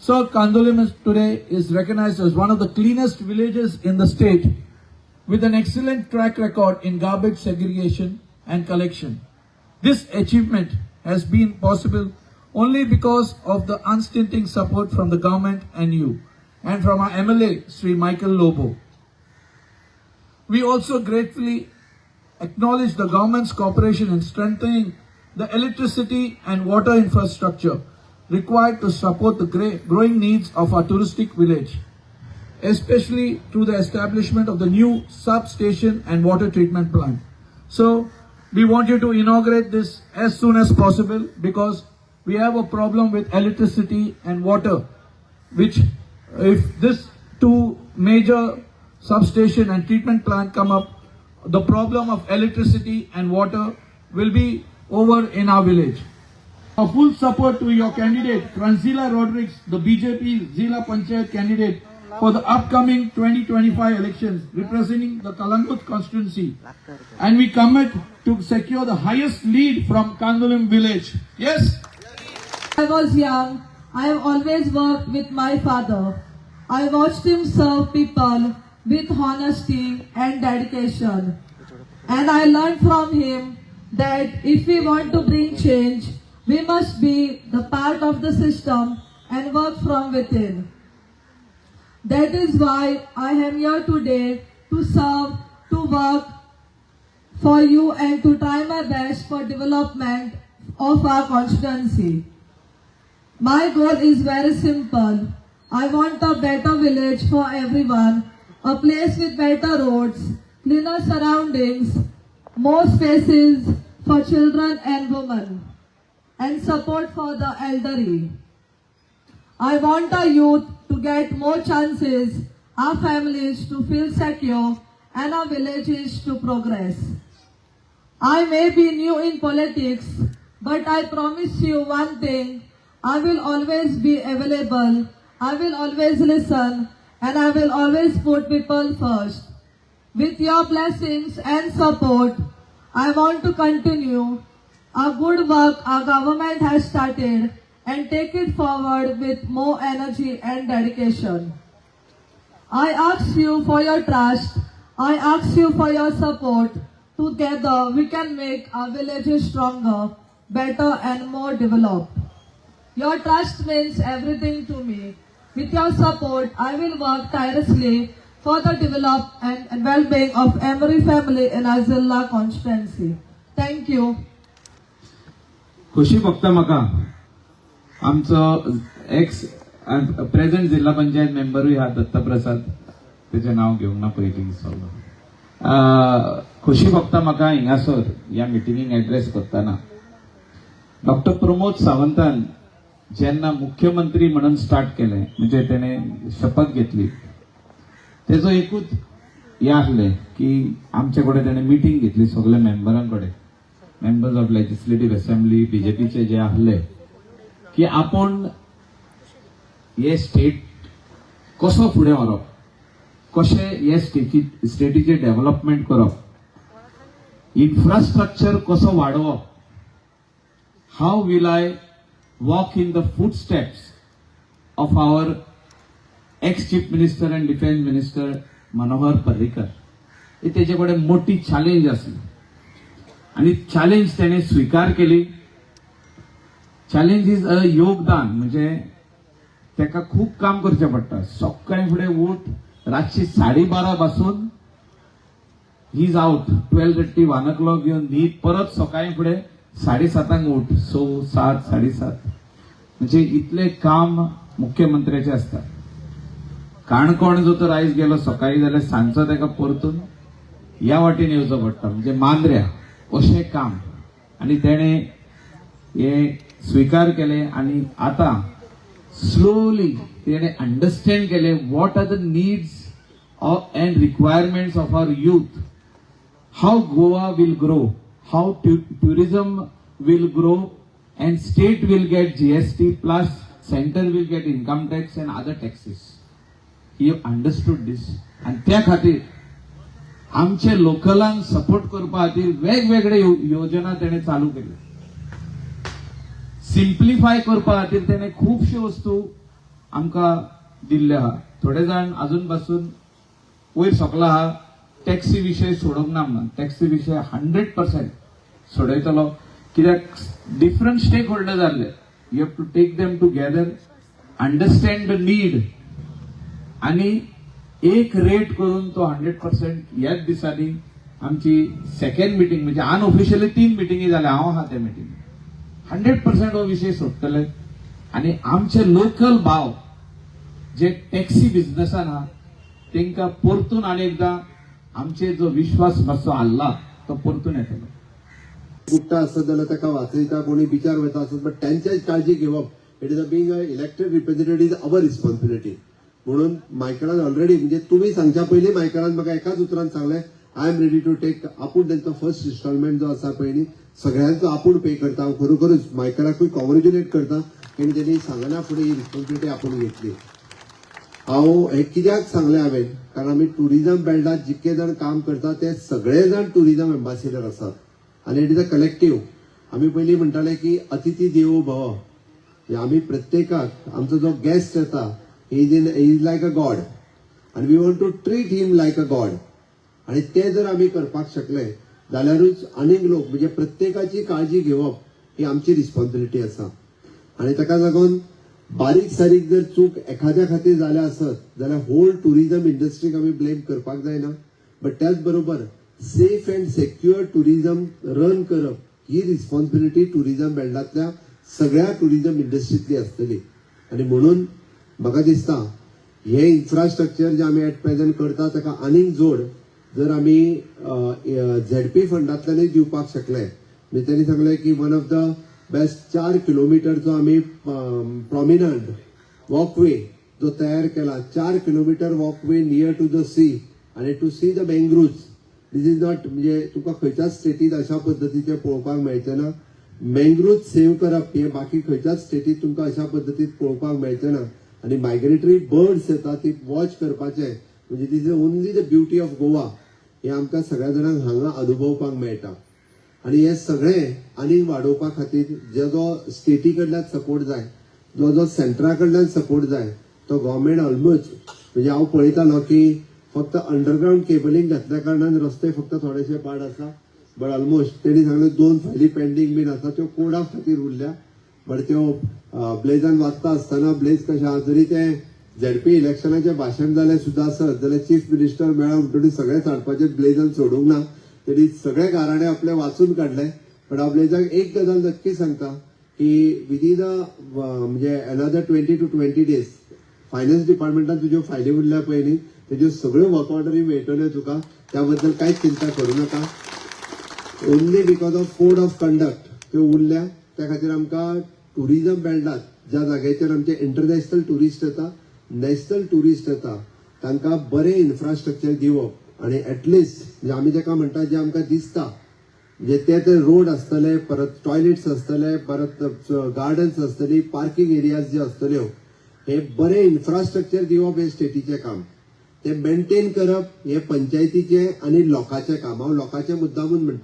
Sir, Candolim is today is recognized as one of the cleanest villages in the state with an excellent track record in garbage segregation and collection. This achievement has been possible only because of the unstinting support from the government and you, and from our MLA, Sri Michael Lobo. We also gratefully acknowledge the government's cooperation in strengthening the electricity and water infrastructure required to support the growing needs of our touristic village, especially through the establishment of the new substation and water treatment plant. So, we want you to inaugurate this as soon as possible because we have a problem with electricity and water, which if this two major substation and treatment plant come up, the problem of electricity and water will be over in our village. A full support to your candidate, Franzila Rodrigues, the BJP Zilla Panchayat candidate for the upcoming 2025 elections, representing the Calangute constituency. And we commit to secure the highest lead from Candolim village. Yes? I was young, I have always worked with my father. I watched him serve people with honesty and dedication. And I learned from him that if we want to bring change, we must be the part of the system and work from within. That is why I am here today to serve, to work for you and to try my best for development of our constituency. My goal is very simple. I want a better village for everyone, a place with better roads, cleaner surroundings, more spaces for children and women, and support for the elderly. I want our youth to get more chances, our families to feel secure, and our villages to progress. I may be new in politics, but I promise you one thing: I will always be available, I will always listen, and I will always put people first. With your blessings and support, I want to continue our good work our government has started and take it forward with more energy and dedication. I ask you for your trust. I ask you for your support. Together, we can make our villages stronger, better, and more developed. Your trust means everything to me. With your support, I will work tirelessly for the development and well-being of every family in our Zilla constituency. Thank you. खुशी भोगता म्हाका, आमचो x present जिल्हा पंचायत मेंबरूय आहा, दत्तप्रसाद. तेजें नांव घेवंक ना पयलीं सगळो. खुशी भोगता म्हाका हिंगासर ह्या मिटिंगेक एड्रेस करतना. डॉक्टर प्रमोद सावंतान जेन्ना मुख्यमंत्री म्हणून स्टार्ट केलें, म्हणजे तेणे शपथ घेतली, तेजो एकूच हें आसलें की आमचे कडेन तेणे मिटींग घेतली सगल्या मेंबरां कडेन, मेंबर्स ऑफ लेजिस्लेटीव्ह असेंब्ली, बीजेपीचे जे आसले, की आपूण हे स्टेट कसो फुडें व्हरप, कशें हे स्टेटीचें डेव्हलपमेंट करप, इन्फ्रास्ट्रक्चर कसो वाडोवप, how will I walk in the footsteps of our ex Chief Minister and Defence Minister Manohar Parrikar. ही तेजे कडेन मोठी चॅलेंज आसली आनी चॅलेंज तेणे स्विकार केली. चॅलेंज is a योगदान, म्हणजे तेका खूब काम करचें पडटा. सकाळी फुडें उठ, रातची 12:30 पासून he is out, 12:30, 1 o'clock येवन न्हीद, परत सकाळी फुडें 7:30 उठ, 6, 7, 7:30. म्हणजे इतले काम मुख्यमंत्र्याचे आसता. काणकोण जर तर आयज गेलो सकाळी जाल्यार सांजचो ताका परतून ह्या वाटेन येवचो पडटा, म्हणजे मांद्र्या. अशें काम आनी तेणे हे स्विकार केले आनी आतां स्लोली तेणे अंडरस्टँड केले what are the needs and requirements of our youth, how Goa will grow, how tourism will grow, and state will get GST plus center will get income tax and other taxes. He understood this. आणि त्या खातीर आमचे लोकलांक support करपा खातीर वेगवेगळे योजना तेणे चालू केल्यो. सिम्प्लिफाय करपा खातीर तेणे खुबश्यो वस्तू आमकां दिल्ले आहा. थोडे जाण अजून पासून वयर सोकला आहा, टॅक्सी विशय सोडूंक ना म्हणून. टॅक्सी विशय 100% सोडयतलो, कित्याक डिफरंट स्टेक होल्डर जाल्ले. You have to take them together, understand the need आणि एक रेट करून तो 100%. ह्याच दिसांनी आमची सेकंड मिटींग, म्हणजे अनऑफिशियली तीन मिटिंगी जाल्या, हांव आहा त्या मिटिंग. 100% हो विशय सोडटले आणि आमचे लोकल भाव जे टॅक्सी बिझनेसान आहा तांकां परतून आनी एकदां आमचे जो विश्वास मातसो हाल्ला तो परतून येतलो. बुडटा आसत जाल्यार ताका वाचयता, कोणी बिचार वता आसत, बट त्यांची काळजी घेवप, it is a being a elected representative, is our responsibility. म्हणून मायकलान ऑलरेडी, म्हणजे तुमी सांगच्या पयलीं मायकलान म्हाका एकाच उतरान सांगलें, "I am ready to take." आपूण तेंचो फर्स्ट इन्स्टॉलमेंट जो आसा पळय न्ही, सगळ्यांचो आपूण पे करता. हांव खरोखरूच मायकलाकूय कॉंग्रेच्युलेट करता, की तेणी सांगना फुडें ही रिस्पॉन्सिबिलिटी आपूण घेतली. हांव हे कित्याक सांगलें हांवें, कारण आमी टुरिझम बेल्टात जितके जाण काम करता ते सगळे जाण टुरिझम एम्बासिडर आसात आनी it is a collective. आमी पयलीं म्हणटाले की अतिथी देवो भव. म्हणजे आमी प्रत्येकाक, आमचो जो गेस्ट येता, he is like a god आनी we want to treat him like a god. आणि ते जर आमी करपाक शकले जाल्यारूच आनीक लोक, म्हणजे प्रत्येकाची काळजी घेवप ही आमची रिस्पॉन्सिबिलिटी आसा. आणि ताका लागून बारीक सारीक जर चूक एखाद्या खातीर जाल्या आसत जाल्यार होल टुरिझम इंडस्ट्रीक आमी ब्लेम करपाक जायना. बट त्याच बरोबर safe and secure tourism run करप ही रिस्पॉन्सिबिलिटी टुरिझम बेल्टांतल्या सगळ्या टुरिझम इंडस्ट्रीतली आसतली. आनी म्हणून म्हाका दिसता, हे इन्फ्रास्ट्रक्चर जे आमी एट प्रेझेंट करता ताका आनीक जोड जर आमी झेडपी फंडांतल्यानूय दिवपाक शकले. म्हणजे त्यांनी सांगलें की वन ऑफ the best 4 किलोमिटरचो आमी प्रॉमिनंट वॉकवे जो तयार केला, 4 kilometre walkway near to the sea आनी to see the mangroves, this is not, म्हणजे तुका खंयच्याच स्टेटीत अशा पद्दतीचे पळोवपाक मेळचें ना. मँग्रुव्ज सेव्ह करप हे बाकी खंयच्याच स्टेटीत तुमकां अशा पद्दतीत पळोवपाक मेळचें ना. आनी मायग्रेटरी बर्ड्स येता ती वॉच करपाचे, म्हणजे this is only the beauty of Goa, हे आमकां सगळ्या जाणांक हांगा अनुभवपाक मेळटा. आणि हे सगळें आनीक वाडोवपा खातीर जो जो स्टेटी कडल्यान सपोर्ट जाय, जो जो सेंट्रा कडल्यान सपोर्ट जाय, तो गव्हर्मेंट ऑलमोस्ट, म्हणजे हांव पळयतालो की फक्त अंडरग्रावंड केबलिंग घातल्या कारणान रस्ते फक्त थोडेशे पाड आसा. बट ऑलमोस्ट तेणी सांगलें, दोन फायली पेंडींग बीन आसा, त्यो कोडा खातीर उरल्या. बट त्यो ब्लेजान वाचता आसतना, ब्लेज कशें आहा, जरी ते झेडपी इलेक्शनाचें भाशण जालें सुद्दां आसत जाल्यार चीफ मिनिस्टर मेळ्ळा म्हणटकीर सगळें हाडपाचें ब्लेजान सोडूंक ना. तेणी सगळे गाराणे आपले वाचून काडले. पण हांव ब्लेजाक एक गजाल नक्की सांगता की विदीन the, म्हणजे another 20 to 20 days finance डिपार्टमेंटान तुज्यो फायली उरल्या पळय न्ही, तेज्यो सगळ्यो वर्क ऑर्डरी मेळटल्यो तुका. त्या बद्दल कांयच चिंता करूं नाका. Only because of code of conduct त्यो उरल्या. त्या खातीर आमकां टुरिझम बेल्टात ज्या जाग्याचेर आमचे इंटरनॅशनल टुरिस्ट येता, नॅशनल टुरिस्ट येता, तांकां बरें इन्फ्रास्ट्रक्चर दिवप आणि एटलिस्ट म्हणजे आमी ताका म्हणटा, जे आमकां दिसता, म्हणजे ते ते रोड आसतले, परत टॉयलेट्स आसतले, परत गार्डन्स आसतली, पार्किंग एरियाज जे आसतल्यो, हे बरें इन्फ्रास्ट्रक्चर दिवप हे स्टेटीचें काम. ते मेंटेन करप हे पंचायतीचें आनी लोकांचें काम. हांव लोकांचें मुद्दामून म्हणटा.